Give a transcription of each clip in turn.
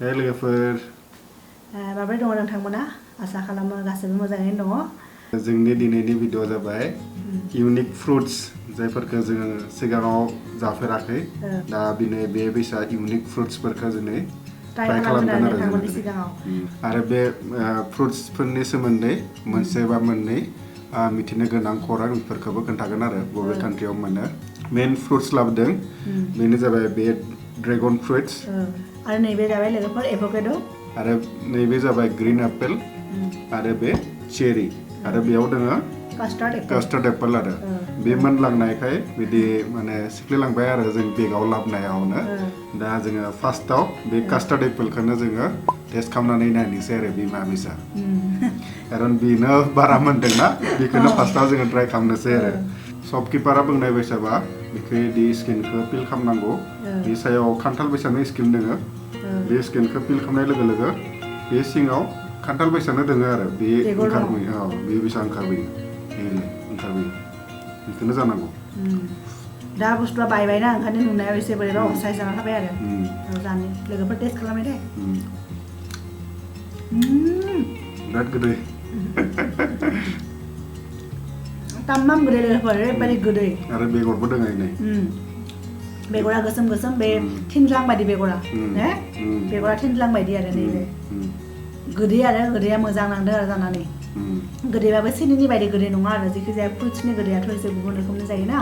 लोगोफोर माबोरै दङ नोंथांमोना आसा खालामो गासैबो मोजाङैनो दङ जोंनि दिनैनि भिडिअ जाबाय इउनिक फ्रुट्स जायफोरखौ जोङो सिगाङाव जाफेराखै दा बिनो बे बैसा इउनिक फ्रुट्सफोरखौ जोङो ट्राइ खालामगोन आरो बे फ्रुट्सफोरनि सोमोन्दै मोनसे बा मोननै मिथिनो गोनां खौरां बेफोरखौबो खोन्थागोन आरो बबे कान्ट्रियाव मोनो मेन फ्रुट्स लाबोदों बेनो जाबाय बे ड्रेगन फ्रुट्स आरो नैबे जाबाय लोगोफोर एभोकेडो आरो नैबे जाबाय ग्रीन एप्पल आरो बे चेरी आरो बेयाव दङ कास्टार्ड एप्पल आरो बे मोनलांनायखाय बिदि माने सिफ्लेलांबाय आरो जों बेगाव लाबोनायावनो दा जोङो फार्स्टआव बे कास्टार्ड एप्पलखौनो जोङो टेस्ट खालामनानै नायनोसै आरो बे माबिसा खारन बेनो बारा मोनदोंना बेखौनो फार्स्टआव जोङो ट्राइ खालामनोसै आरो शपकिपारा बुंनाय बायसाबा बेखौ बिदि स्किनखौ पिल खालामनांगौ बे सायाव खान्थाल बायसानो स्किन दोङो बे स्किनखौ पिल खालामनाय लोगो लोगो बे सिङाव खान्थाल बायसानो दोङो आरो बे ओंखारबोयो बे बेसा ओंखारबोयो बेखौनो जानांगौ दा बुस्थुआ बायबायना ओंखायनो नुनायाव एसे बोरैबा असाइस जाना थाबाय आरो जानो लोगोफोर टेस्ट खालामबाय दे बिराद गोदै तामाम गोदै लोगोफोर ओरैबायदि गोदै आरो बेगरबो दङ नै बेगरा गोसोम गोसोम बे थिनज्लां बायदि बेगरा बेगरा थिनज्लां बायदि आरो नैबे गोदै आरो गोदैया मोजां नांदों आरो जानानै गोदैबाबो सिनिनि बायदि गोदै नङा आरो जेखि जाया फ्रुट्सनि गोदैयाथ' एसे गुबुन रोखोमनि जायोना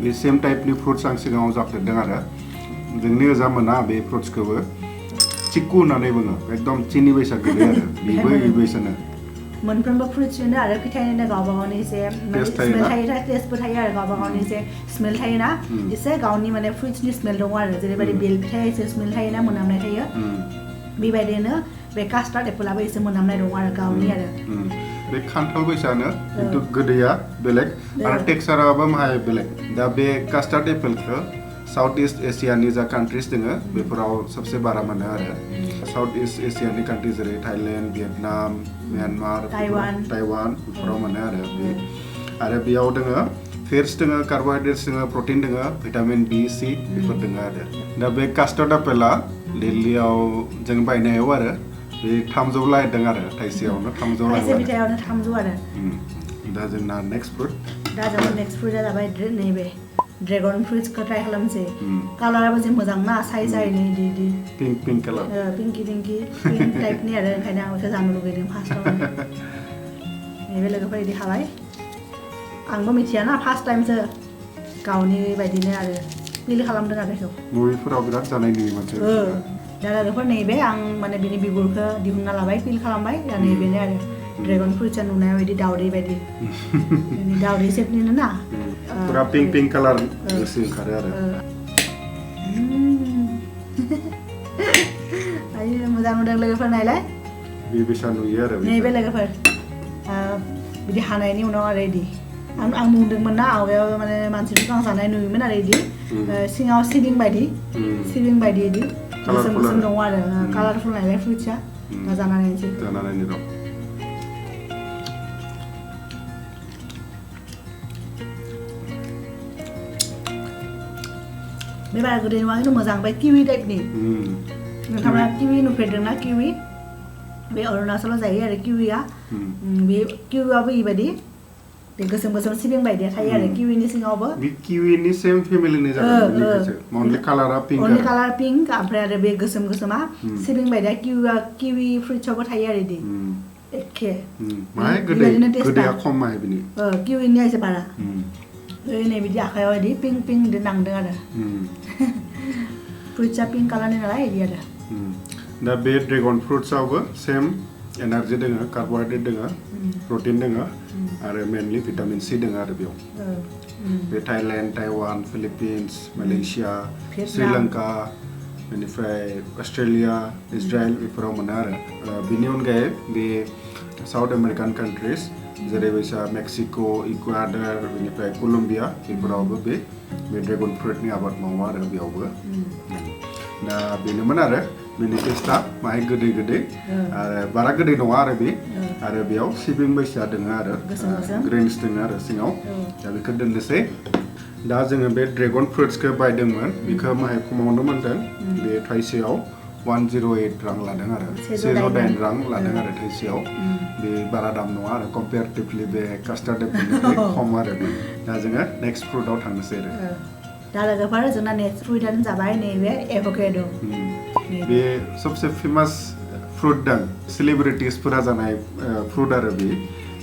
बे सेम टाइपनि फ्रुट्स आं सिगाङाव जाफेरदों आरो जोंनि ओजा मोना बे फ्रुट्सखौबो चिक्कु होननानै बुङो एकदम चिनि बायसा गोदै आरो बेबो बेबायसानो मोनफ्रोमबो फ्रुट्सनिनो आरो फिथाइनिनो गावबा गावनि एसे स्मेल थायो टेस्टबो थायो आरो गावबा गावनि एसे स्मेल थायोना एसे गावनि माने फ्रुट्सनि स्मेल दङ आरो जेरैबायदि बेल फिथाइ एसे स्मेल थायोना मोनामनाय थायो बेबायदिनो बे कास्टार्ड एप्पलाबो एसे मोनामनाय दङ आरो गावनि आरो बे खान्थाल बायसानो खिन्थु गोदैया बेलेग आरो टेक्सचाराबो माहाय बेलेग दा बे कास्टार्ड एप्पलखौ साउथ इस्ट एसियानि जा कान्ट्रिज दोङो बेफोराव सबसे बारा मोनो आरो साउथ इस्ट एसियानि कान्ट्रि जेरै थाइलेण्ड भियेटनाम म्यानमार ताइवान बेफोराव मोनो आरो बेयाव दोङो फेट्स दोङो कार्बोहाइड्रेट्स दोङो प्रटिन दोङो भिटामिन बी सी बेफोर दोङो आरो दा बे कास्टार्ड आपेला दिल्लीयाव जों बायनायाव आरो बे 300 लायदों आरो थाइसेयावनो 300 थाइसे बिथायावनो 300 आरो दा जोंना नेक्स्ट फ्रुट फ्रुटआ जाबाय नैबे ड्रेगन फ्रुट्सखौ ट्राइ खालामसै कालाराबो जे मोजां ना साइज आयनो इदि पिंक कालार पिंक टाइपनि आरो ओंखायनो आं बेखौ जानो लुगैदों फार्स्टआव नैबे लोगोफोर इदि खाबाय आंबो मिथियाना फार्स्ट टाइमसो गावनि बायदिनो आरो पिल खालामदों आरो बेखौ मुभिफोराव बिराद जानाय नुयो माथो दा लोगोफोर नैबे आं माने बिनि बिगुरखौ दिहुनना लाबाय पिल खालामबाय दा नैबेनो आरो ड्रेगन फ्रुट्सआ नुनायाव बिदि दावदै बायदि दावदै सेपनिनो ना पुरा पिंक कालार गोसो ओंखारो आरो आयो मोजां नुदों लोगोफोर नायलाय बे बेसा नुयो आरो नैबे लोगोफोर बिदि हानायनि उनाव आरो इदि आं बुंदोंमोन ना आवगायाव माने मानसिफोरखौ आं जानाय नुयोमोन आरो इदि सिङाव सिबिं बायदि इदि गोसोम दङ आरो कालारफुल नायलाय फ्रुट्सआ दा जानानै र' बे बारा गोदै नङा खिन्थु मोजां बे किवि टाइपनि नोंथाङा किवि नुफेरदोंना किवि बे अरुणाचलाव जायो आरो किविया बे किवियाबो इबायदि बे गोसोम सिबिं बायदिया थायो आरो किविनि सिङावबो बे किविनि सेम फेमिलिनि जायो अनलि कालारा पिंक ओमफ्राय आरो बे गोसोमा सिबिं बायदिया किवि फ्रुट्सआवबो थायो आरो इदि एखे माय गोदैया खम माय बिनि किविनिया एसे बारा नै बिदि आखायाव इदि पिंक नांदों आरो फ्रुट्सआ पिंक कालारनि नालाय इदि आरो दा बे ड्रेगन फ्रुट्सआवबो सेम एनार्जि दोङो कार्बोहाइड्रेट दोङो प्रटिन दोङो आरो मेनलि भिटामिन सी दोङो आरो बेयाव बे Thailand Taiwan Philippines Malaysia Sri Lanka बेनिफ्राय अस्ट्रेलिया इजराइल बेफोराव मोनो आरो बेनि अनगायै बे साउथ आमेरिकान कान्ट्रिज जेरैबायसा मेक्सिक' इकुवेडर बेनिफ्राय कलम्बिया बेफोरावबो बे ड्रेगन फ्रुटनि आबाद मावो आरो बेयावबो दा बेनोमोन आरो बेनि टेस्टआ माहाय गोदै आरो बारा गोदै नङा आरो बे आरो बेयाव सिबिं बायसा दोङो आरो ग्रेन्स दोङो आरो सिङाव दा बेखौ दोननोसै दा जोङो बे ड्रेगन फ्रुट्सखौ बायदोंमोन बेखौ माहाय खमावनो मोनदों बे थाइसेयाव 108 रां लादों आरो 108 रां लादों आरो थाइसेयाव बे बारा दाम नङा आरो कम्पेरेटिभलि बे कास्टार्ड एपोलनिफ्राय खम आरो दा जोङो नेक्स्ट फ्रुटआव थांनोसै आरो दा लोगोफोर जोंना नेक्स्ट फ्रुटआनो जाबाय नैबे एभोकेडो बे सबसे फेमास फ्रुट दं सेलिब्रिटिसफोरा जानाय फ्रुट आरो बे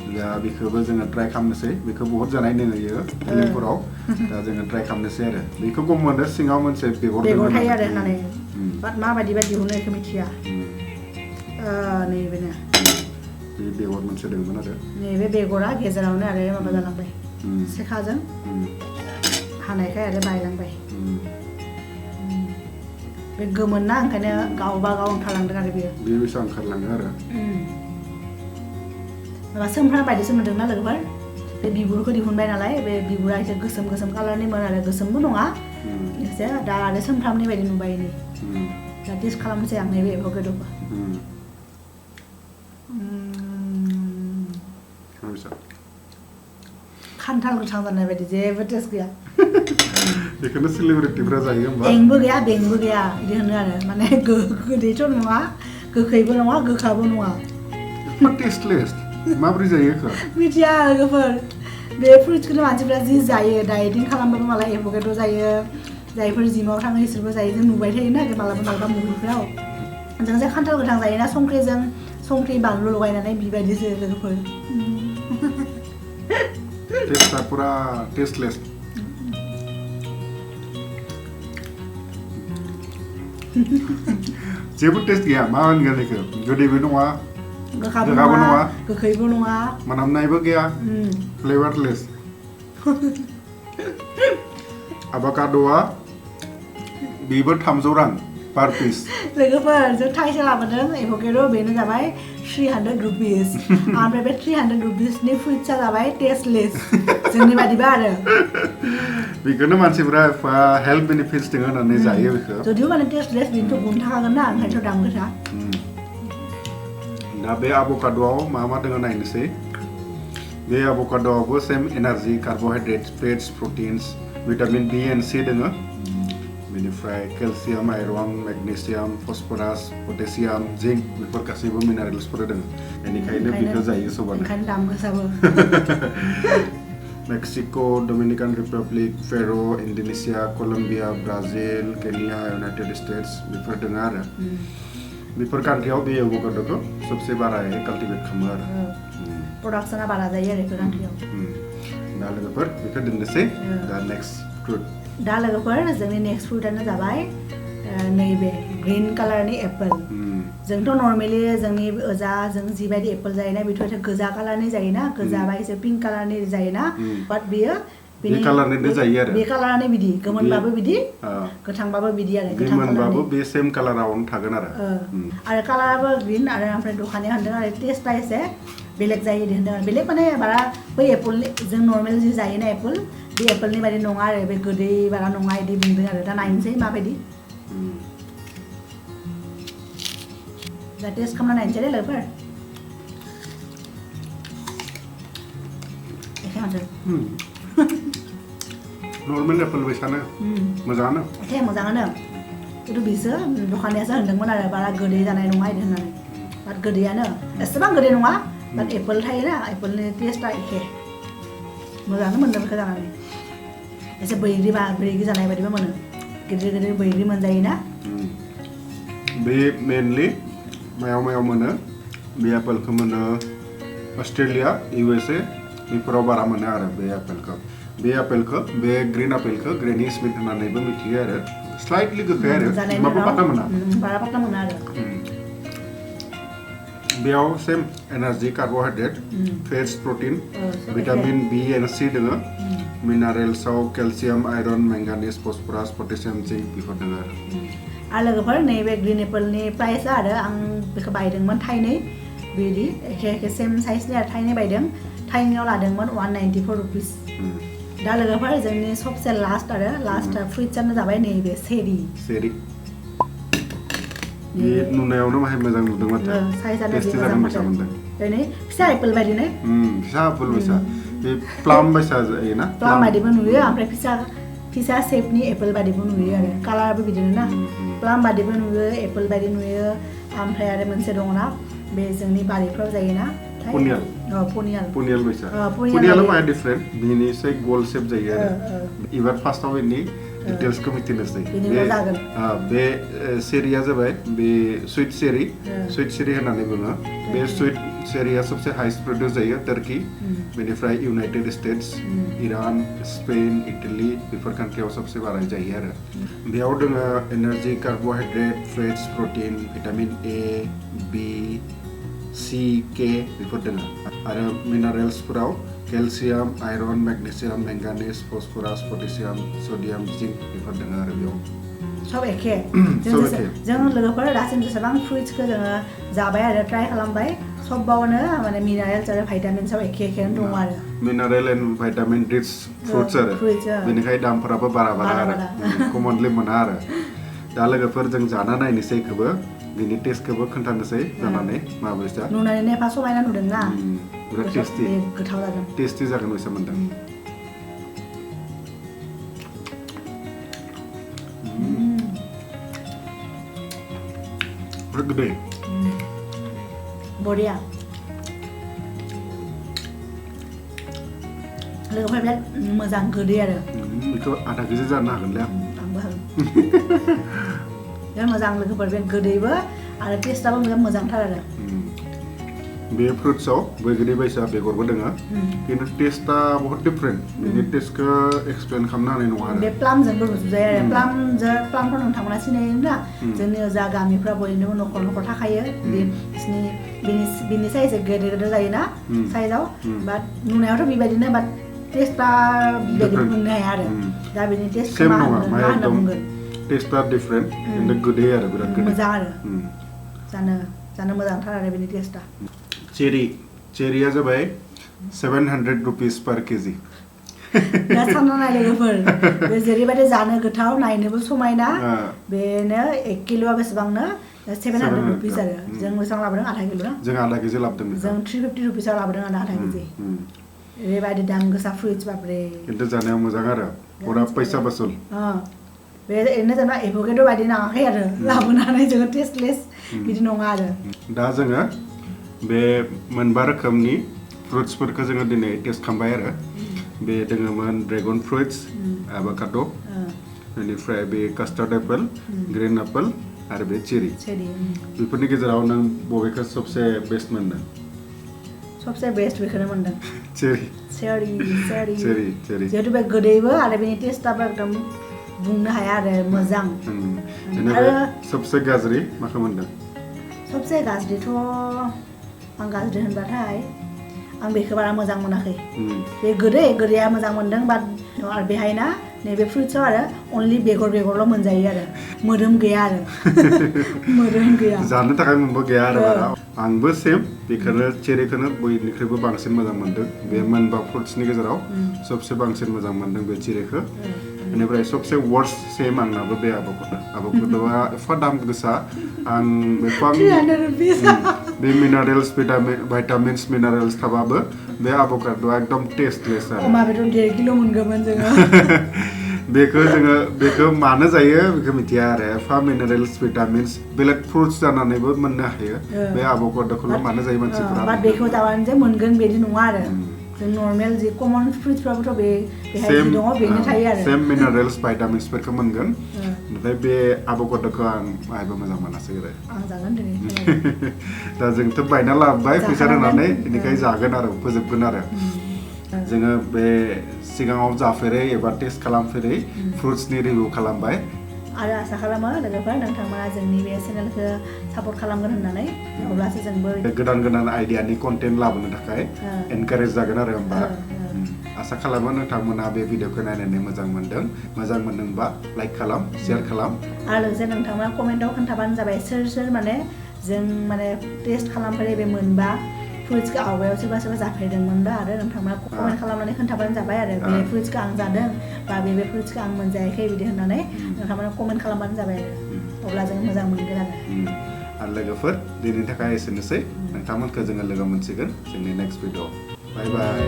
दा बेखौबो जोङो ट्राइ खालामनोसै बेखौ बहुत जानाय नुयो फिल्मफोराव दा जोङो ट्राइ खालामनोसै आरो बेखौ गम मोनो सिङाव मोनसे बेगर थायो आरो होननानै बाट माबायदि दिहुनो बेखौ मिथिया नैबेनो बे बेगर मोनसे दंमोन आरो नैबे बेगरा गेजेरावनो आरो माबा जालांबाय सेखाजों हानायखाय आरो बायलांबाय बे गोमोन ना ओंखायनो गावबा गाव ओंखारलांदों आरो बेयो बेसेबां ओंखारलाङो आरो माबा सोमफ्राम बायदिसो मोनदोंना लोगोफोर बे बिगुरखौ दिहुनबाय नालाय बे बिगुरा एसे गोसोम गोसोम कालारनिमोन आरो गोसोमबो नङा एसे दा आरो सोमफ्रामनि बायदि नुबाय नै दा टेस्ट खालामनोसै आं नैबे एभोकेडोखौ खान्थाल गोथां जानाय बायदि जेबो टेस्ट गैया बेखौनो सेलिब्रिटिफोरा जायो होमबा बेंबो गैया बिदि होनो आरो माने गोदैथ' नङा गोखैबो नङा गोखाबो नङा टेस्टलेस माबोरै जायो बेखौ मिथिया लोगोफोर बे फ्रुट्सखौनो मानसिफ्रा जि जायो डाइटिं खालामबाबो मालाय एभोकेडो जायो जायफोर जिमाव थाङो बिसोरबो जायो जों नुबाय थायोना मालाबा मुभिफ्राव जों जे खान्थाल गोथां जायोना संख्रि बानलु लगायनानै बेबायदिसो लोगोफोर टेस्टआ पुरा टेस्टलेस जेबो टेस्ट गैया मा होनगोन बेखौ गोदैबो नङा गोखाबो नङा गोखैबो नङा मोनामनायबो गैया फ्लेभारलेस आभाकाड'आ बेबो 300 रां पार पिस लोगोफोर जों थाइसे लाबोदों एभोकेडो बेनो जाबाय 300 रुपिस ओमफ्राय बे 300 रुपिसनि फ्रुट्सआ जाबाय टेस्टलेस जोंनि बादिबा आरो बेखौनो मानसिफ्रा हेल्थ बेनिफिट्स दङ होननानै जायो बेखौ जुदिও माने टेस्टलेस बेनोथ' गुन थाखागोन ना ओंखायनोथ' दाम गोसा दा बे आभोकाड'आव मा दङ नायनोसै बे आभोकाड'आवबो same energy carbohydrates fats proteins vitamin B and C दङ बेनिफ्राय calcium iron magnesium phosphorus potassium zinc बेफोर गासैबो मिनारेल्सफोर दङ बेनिखायनो बेखौ जायो सबानो ओंखायनो दाम गोसाबो Mexico Dominican Republic Peru Indonesia Colombia Brazil Kenya United States बेफोर दङ आरो बेफोर कान्ट्रियाव बे एभोकाडोखौ सबसे बारायै काल्टिवेट खालामो आरो प्रडाक्शना बारा जायो आरो बेफोर कान्ट्रियाव दा लोगोफोर बेखौ दोननोसै दा नेक्स्ट फ्रुट दा लोगोफोर जोंनि नेक्स्ट फ्रुटआनो जाबाय नैबे ग्रीन कालारनि एप्पल जोंथ' नर्मेलि जोंनि ओजा जों जिबायदि एप्पल जायोना बेथ' एसे गोजा कालारनि जायोना गोजा बा एसे पिंक कालारनि जायोना बाट बेयो बे कालारनिनो जायो आरो बे कालारानो बिदि गोमोनबाबो बिदि गोथांबाबो बिदि आरो गोमोनबाबो बे सेम कालारावनो थागोन आरो कालाराबो ग्रीन आरो ओमफ्राय दखानिया होनदों आरो टेस्टआ एसे बेलेग जायो होनदों बेलेग माने बारा बै एप्पलनि जों नर्मेल जि जायोना एप्पल बे एप्पलनि बायदि नङा आरो बे गोदै बारा नङा बिदि बुंदों आरो दा नायनोसै माबायदि दा टेस्ट खालामना नायनोसै दे लोगोफोर नर्मेल एप्पल बायसानो मोजाङानो खिन्थु बिसोर दखानियासो होनदोंमोन आरो बारा गोदै जानाय नङा बिदि होननानै बाट गोदैयानो एसेबां गोदै नङा बाट एप्पल थायोना एप्पलनि टेस्टआ एखे मोजाङानो मोनदों बेखौ जानानै एसे बैग्रि जानाय बायदिबो मोनो गिदिर गिदिर बैग्रि मोनजायोना बे मेनलि मायाव मोनो बे एप्पलखौ मोनो अस्ट्रेलिया USA बेफोराव बारा मोनो आरो बे एप्पलखौ बे ग्रीन एप्पलखौ ग्रेनि स्मिथ होननानैबो मिथियो आरो स्लाइटलि गोखै आरो होमबाबो पाता मोना बारा पाता मोना आरो बेयाव same energy carbohydrate fats protein vitamin B and C दङ मिनारेल्सआव calcium iron manganese phosphorus potassium zinc बेफोर दङ आरो लोगोफोर नैबे ग्रीन एप्पलनि प्राइसआ आरो आं बेखौ बायदोंमोन थाइनै बिदि एखे सेम साइजनि आरो थाइनै बायदों थाइनैयाव लादोंमोन 194 रुपिस दा लोगोफोर जोंनि सबसे लास्ट फ्रुइट्सआनो जाबाय नैबे सेरि बे नुनायावनो माहाय मोजां नुदों माथो साइजआनो मोजां मोनदों फिसा एप्पल बायदिनो फिसा एप्पल बायसा बे प्लाम बायसा जायोना प्लाम बायदिबो नुयो ओमफ्राय फिसा शेपनि एपोल बायदिबो नुयो आरो कालाराबो बिदिनो ना प्लाम बायदिबो नुयो एपोल बायदि नुयो ओमफ्राय आरो मोनसे दङना बे जोंनि बारिफ्राव जायोना पनियाल बायसा पनियाला माया डिफरेंट बिनि से गोल शेप जायो आरो एबार फार्स्टआव इनि डिटेल्सखौ मिथिनोसै बे चेरिया जाबाय बे स्वीट चेरी होननानै बुङो बे स्वीट चेरिया सबसे हाइस्ट प्रड्यूस जायो टर्की बेनिफ्राय United States Iran Spain Italy बेफोर कान्ट्रियाव सबसे बारा जायो आरो बेयाव दङ energy carbohydrate fats protein vitamin A B C K बेफोर दङ आरो मिनारेल्सफोराव calcium iron magnesium manganese phosphorus potassium sodium zinc बेफोर दङ आरो बेयाव सब एखे जों लोगोफोर दासिम जेसेबां फ्रुइट्सखौ जोङो जाबाय आरो ट्राइ खालामबाय सबबावनो माने मिनारेल्स आरो भाइटामिन्स सब एखे दङ आरो mineral and vitamin rich fruits आरो बेनिखाय दामफोराबो बारा आरो कमनलि मोना आरो दा लोगोफोर जों जाना नायनोसै खौबो बिनि टेस्टखौबो खोन्थानोसै जानानै माबायसा नुनानै एफा समायना नुदोंना बिराद टेस्टि गोथाव जादों टेस्टि जागोन बायसा मोनदों बिराद गोदै बरिया लोगोफोर बिराद मोजां गोदै आरो बेखौ आधा केजि जानो हागोनलै आंबो हागोन बिराद मोजां लोगोफोर बे गोदैबो आरो टेस्टआबो मोजांथार आरो बे फ्रुट्सआव बैग्रि बायसा बेगरबो दङ खिन्थु टेस्टआ बहुत डिफरेंट बेनि टेस्टखौ एक्सप्लेन खालामनो हानाय नङा आरो बे प्लामजोंबो रुजुजायो आरो प्लामखौ नोंथांमोना सिनायोना जोंनि जा गामिफ्रा बयनिबो न'खर थाखायो बिनि साइज गेदेर जायोना साइजआव बाट नुनायावथ' बेबायदिनो बाट टेस्टआ बेबायदि बुंनो हाया आरो दा बेनि टेस्टखौ मा होनना बुंगोन टेस्टआ डिफरेंट खिन्थु गोदै आरो बिराद गोदै मोजां आरो जानो मोजांथार आरो बेनि टेस्टआ चेरिया जाबाय 700 रुपीस पर केजि दा सानना नाय लोगोफोर बे जेरैबायदि जानो गोथाव नायनोबो समायना बेनो 1 किल'आ बेसेबांनो 700 रुपीस आरो जों बेसेबां लाबोदों आधा किल' ना जों आधा केजि लाबोदों जों 350 रुपीसआव लाबोदों आधा केजि ओरैबायदि दाम गोसा फ्रुइट्स बापरे खिन्थु जानायाव मोजां आरो पुरा पैसा बसुल बे ओरैनो जेनेबा एभोकेड' बायदि नाङाखै आरो लाबोनानै जोङो टेस्टलेस बिदि नङा आरो दा जोङो बे मोनबा रोखोमनि फ्रुट्सफोरखौ जोङो दिनै टेस्ट खालामबाय आरो बे दङमोन ड्रेगन फ्रुइट्स एवोकाडो बेनिफ्राय बे कास्टार्ड एप्पल ग्रीन एप्पल आरो बे चेरी बेफोरनि गेजेराव नों बबेखौ सबसे बेस्ट मोनदों सबसे बेस्ट बेखौनो मोनदों चेरी जिहेतु बे गोदैबो आरो बेनि टेस्टआबो एकदम बुंनो हाया आरो मोजां आरो सबसे गाज्रि माखौ मोनदों सबसे गाज्रिथ' आं गाज्रि होनबाथाय आं बेखौ बारा मोजां मोनाखै बे गोदैया मोजां मोनदों बाट आरो बेहायना नैबे फ्रुइट्सआव आरो अनलि बेगरल' मोनजायो आरो मोदोम गैया आरो मोदोम गैया जानो थाखाय मोनबो गैया आरो बारा आंबो सेम बेखौनो चेरीखौनो बयनिख्रुइबो बांसिन मोजां मोनदों बे मोनबा फ्रुट्सनि गेजेराव सबसे बांसिन मोजां मोनदों बे चेरीखौ बेनिफ्राय सबसे वर्स्ट सेम आंनाबो बे आभोकाडोआ एफा दाम गोसा आं बेखौ बे मिनारेल्स भाइटामिन्स मिनारेल्स थाबाबो बे आभोकाडोआ एकदम टेस्टलेस आरो अमा बेदर 1.5 किल' मोनगौमोन जोङो बेखौ मानो जायो बेखौ मिथिया आरो एफा मिनारेल्स भिटामिन्स बेलेग फ्रुट्स जानानैबो मोननो हायो बे आभोकाडोखौल' मानो जायो मानसिफोरा बाट बेखौ जाबानो जे मोनगोन बिदि नङा आरो जों नर्मेल जे कमन फ्रुट्सफ्राबोथ' बेहाय जि दङ बेनो थायो आरो सेम मिनारेल्स भाइटामिन्सफोरखौ मोनगोन नाथाय बे आभोकाडोखौ आं बाहायबो मोजां मोनासै आरो आं जागोन दिनै दा जोंथ' बायना लाबोबाय फैसा होनानै बेनिखायनो जागोन आरो फोजोबगोन आरो जोङो बे सिगाङाव जाफेरै एबा टेस्ट खालामफेरै फ्रुट्सनि रिभिउ खालामबाय आरो आसा खालामो लोगोफोर नोंथांमोना जोंनि बे चेनेलखौ सापर्ट खालामगोन होननानै अब्लासो जोंबो गोदान आइडियानि कन्टेन्ट लाबोनो थाखाय एनकारेज जागोन आरो होमबा आसा खालामो नोंथांमोना बे भिडिअखौ नायनानै मोजां मोनदोंबा लाइक खालाम शेयार खालाम आरो लोगोसे नोंथांमोना कमेन्टआव खोन्थाबानो जाबाय सोर माने जों माने टेस्ट खालामफेरै बे मोनबा फ्रुइट्सखौ आवगायाव सोरबा जाफेरदोंमोनबा आरो नोंथांमोना कमेन्ट खालामनानै खोन्थाबानो जाबाय आरो बे फ्रुइट्सखौ आं जादों बा बे फ्रुइट्सखौ आं मोनजायाखै बिदि होननानै नोंथांमोना कमेन्ट खालामबानो जाबाय आरो अब्ला जों मोजां मोनगोन आरो लोगोफोर दिनैनि थाखाय एसेनोसै नोंथांमोनखौ जोङो लोगो मोनसिगोन जोंनि नेक्स्ट भिडिअ बाय बाय